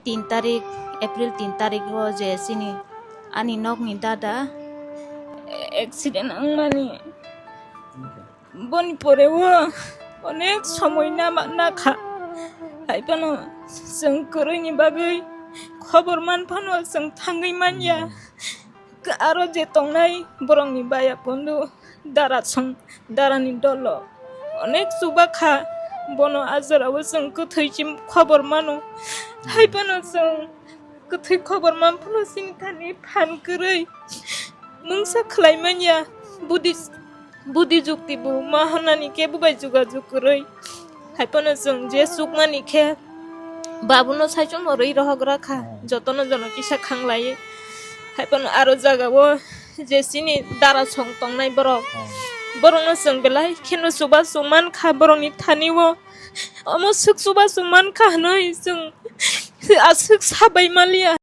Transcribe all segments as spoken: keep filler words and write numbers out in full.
Tin tarik, April tin tarik o je chini ani nokni dada accident wngmani, boni pore o onek somoi nama nakha. Hai phano chwng kwrwini bagwi khobor man phano chwng thangwi manya. Aro je tongnai borokni baya bundu, dara song, darani dolo onek chuba kha, bono a jorao chwng kwthwi si khobor mano. Hai phano chwng kwthwi khobor man phano chini thani phan kwrwi mungsa khlai manya. Budi, budi jukti bo ma hwnani khe bo bai jugajug kwrwi. Hai phano chwng je chukmani khe babuno saichung no rwi rohok rakha, jotono jono kisa khanglai. Hai phano aro jagao je chini dara song tongnai borok, borokno chwng belai kheno chubachu mankha borokni thani o. Omo swk chubachu mankha hwnwi chwng aswk sabai maliya.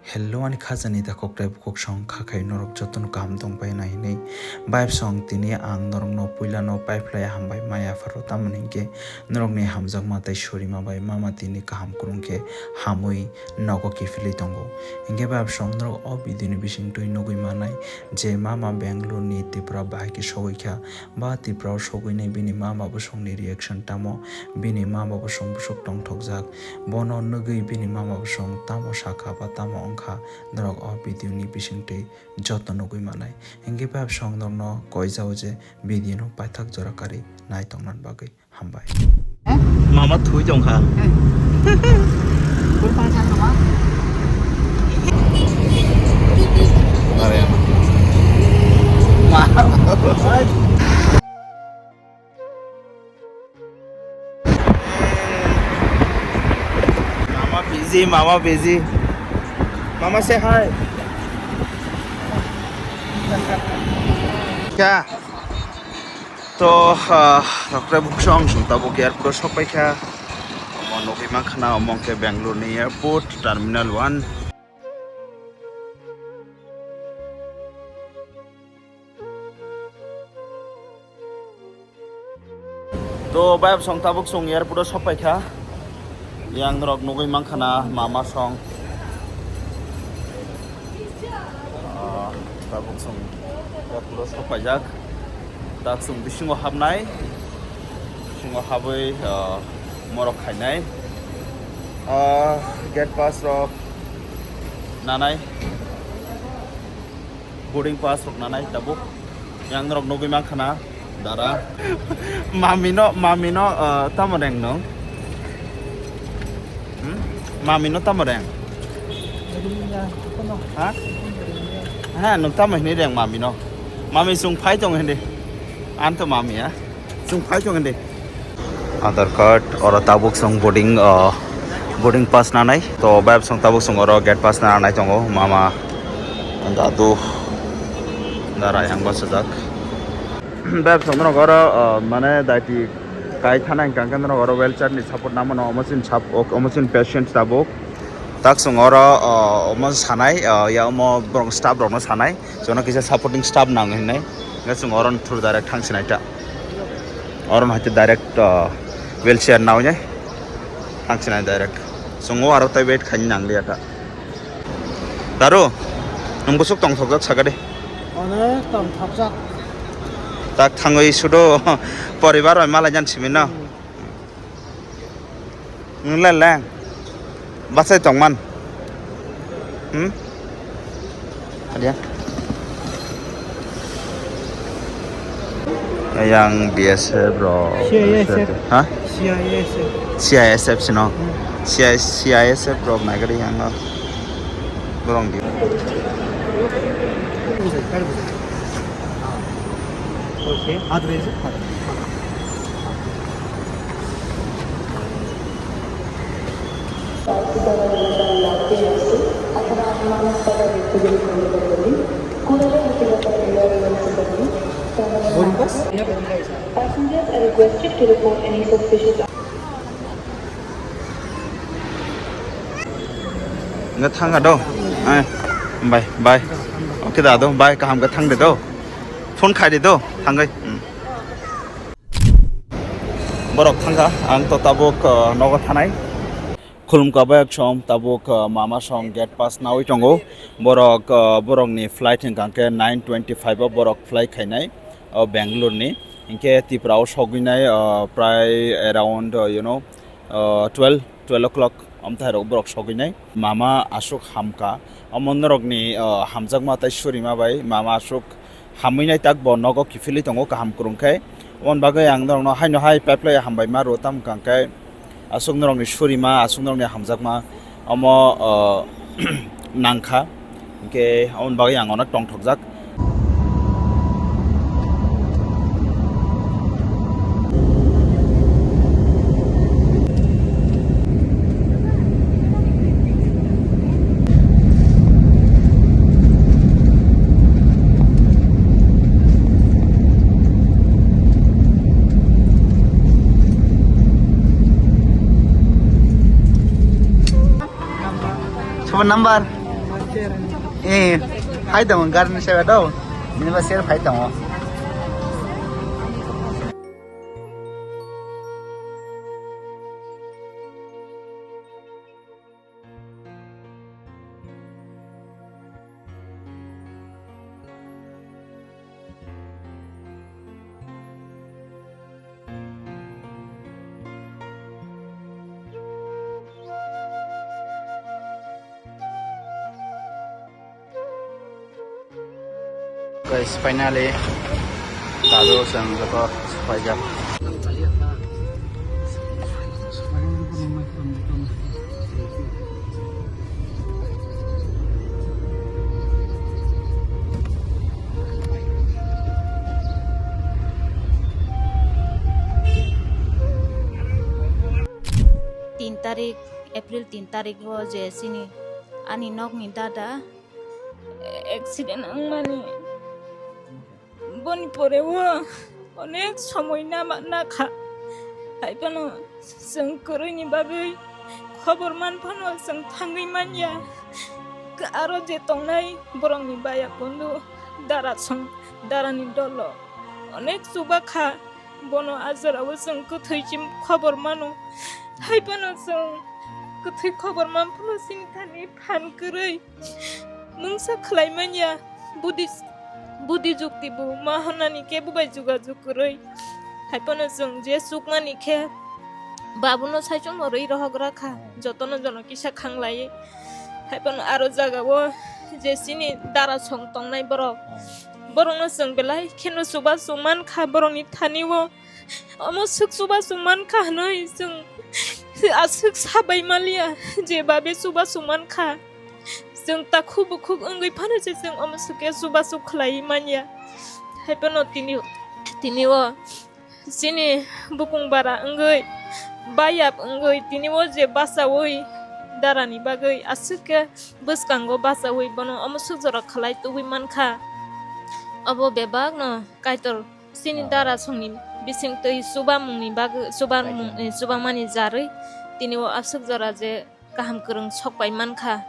Hello ani khajani takhuk tei bukhuk song, kha khai norok jotono kaham tong pai nai hinwi. Vibe song, tini ang norokno puilano paiphlai hambai maya pharo, tamoni hinkhe norokni hamjakma tei surima bai mama tini kaham kwrwng khe hamwi nogo kiphilwi tongo. Hinkhe vibe song, norok o video ni bisingtwi nugwi manai je mama Bangalore ni Tripura bahai khe sogwi kha. Ba Tripura o sogwini bini ma ba bwswkni reaction tamo, bini ma ba bwswk bwswk tongthokjak, bono nugwi bini ma ba bwswk tamo sakha ba tamo wngkha, norok o video ni bisingtwi joto nugwi manai. Hinkhe ba bwswk norokno koijao je video no paithak jora karwi nai tongna bagwi hambai. Mama thui tongkha. Mama busy, mama busy. Mama say hi. Kya? To, ah, takhuk tei bukhuk song, chwng tabuk airport o sokpai kha. Omo nugwi mankha na, omo khe Bangalore ni airport, terminal one. To, vibe song, tabuk chwng airport o sokpai kha. Yang norok nugwi mankha na, mama song. Ah, tabuk chwng airport o sokpaijak. Tak chwng bisingo habnai. Bisingo habwi, ah, morok khainai. Ah, gate pass rok nanai. Boarding pass rok nanai tabuk. Yang norok nugwi mankha na, dara. Mami no, mami no, ah, tamo reng no? Hmm? Mami no tamo reng? Ha? Ha, nwng tamo hinwi reng mami no? Mami chwng phai tong hindi. Anto mami ya. Chwng phai tong hindi. Aadhaar card, oro tabuk chwng boarding, ah, boarding pass nanai. To vibe song tabuk chwng oro gate pass nanai tongo. Mama dadu dara yang bachajak. Vibe song norok oro, ah, mane daiti kai thana hwnkha hwnkhe norok oro wheelchair ni support nangmano, omo chini sap-, omo chini patient tabuk. Tak chwng oro, ah, omo sanai, ah, ya omo borok staff rokno sanai. Jono kisa supporting staff nang hinwi. Hwnkhe chwng oro through direct thang sinai ta. Oro hai direct, ah, wheelchair nawi nai. Thang sinai direct. Chwng o aro tai wait khaini nang liya ta. Daru, nwng bwswk tongthokjak saka de. Onek tongthokjak. Tak thangwi sudo poribar bai malai jan simi no. Hmm. Nwng le leng. Bachai tongman. Hmm? Adia. Yang B S F rok. C I S F. Ha? C I S F. C I S F sino. Hmm. C I, C I S F rok naikari yang no. Borong di. Okay. Passengers are requested to report any suspicious Nga thang do. Eh, bye, bye. Okay da do, bye, kaham khe thang de do. Phone khai de do, thangwi. Hmm. Borok thangkha, ang to tabuk, uh, nogo thanai. Khulumkha bai, chwng tabuk, uh, mama song gate pass nawi tongo. Borok, uh, borokni flight hwnkha khe nine twenty-five o borok flight khainai, uh, Bangalore ni. Hinkhe Tripura o sogwinai, uh, prai around, uh, you know, uh, twelve, twelve o'clock amthairok borok sogwinai. Mama aswk hamkha, omo norokni, uh, hamjakma tei surima bai mama aswk hamwi nai tak bo nogo kiphilwi tongo kaham kwrwng khe. Oboni bagwi ang norokno haino hai paiplai hambai ma rw tam wngkha khe aswk norokni surima, aswk norokni hamjakma omo, uh, nangkha. Hinkhe oboni bagwi ang onek tongthokjak. Sobo number? Eh, hai tongo, gari ni sebe do. Ini ba share hai tongo. Guys, finally, dado chwng joto sopaijak. Tin tarik, April tin tarik o je chini ani nokni dada accident wngmani, boni pore o onek somoi nama nakha. Hai phano chwng kwrwini bagwi khobor man phano chwng thangwi manya. Aro je tongnai borokni baya bondhu dara song, darani dolo onek chuba kha. Bono a jorao chwng kwthwi chim khobor mano. Hai phano chwng kwthwi khobor man phano chini thani phan kwrwi mungsa khlai manya. Budi, budi jukti bo ma hwnani kebo bai jugajug kwrwi. Hai phano chwng je chukmani khe babuno saichungno rwi rohok rakha, jotono jono kisa khanglaiwi. Hai phano aro jagao je chini dara song tongnai borok, borokno chwng belai kheno chubachu mankha borokni thani o. Omo swk chubachu mankha hwnwi chwng aswk sabai maliya je babe chubachu mankha. Chwng takhuk bukhuk wngwi phano se chwng omo swkhe chubachu khlaiwi manya. Hai phano tini, tini o chini bukung bara wngwi, bayap wngwi, tini o je bachaui darani bagwi aswk khe bwskango bachaui bono omo swk jora khlai tubui mankha. Obo bebakno Kaitor chini dara songni bisingtwi chubamungni bagwi, chubamung, eh, chubamani jarwi tini o aswk jora je kaham kwrwng sok pai mankha.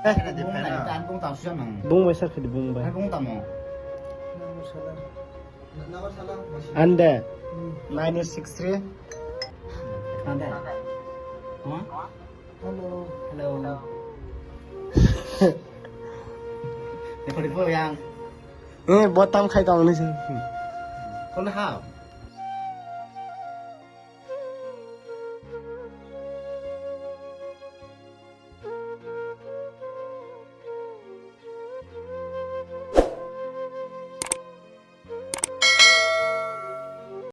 Eh, bung nai, ta bung tang suya nang. Bung bai sak khidi bung bai. Hai bung tamo. Ande. Nine eight six three. Ande. Huh? Hello. Hello. Record po yang. Eh, botam khai tang ni sing. Kono ha?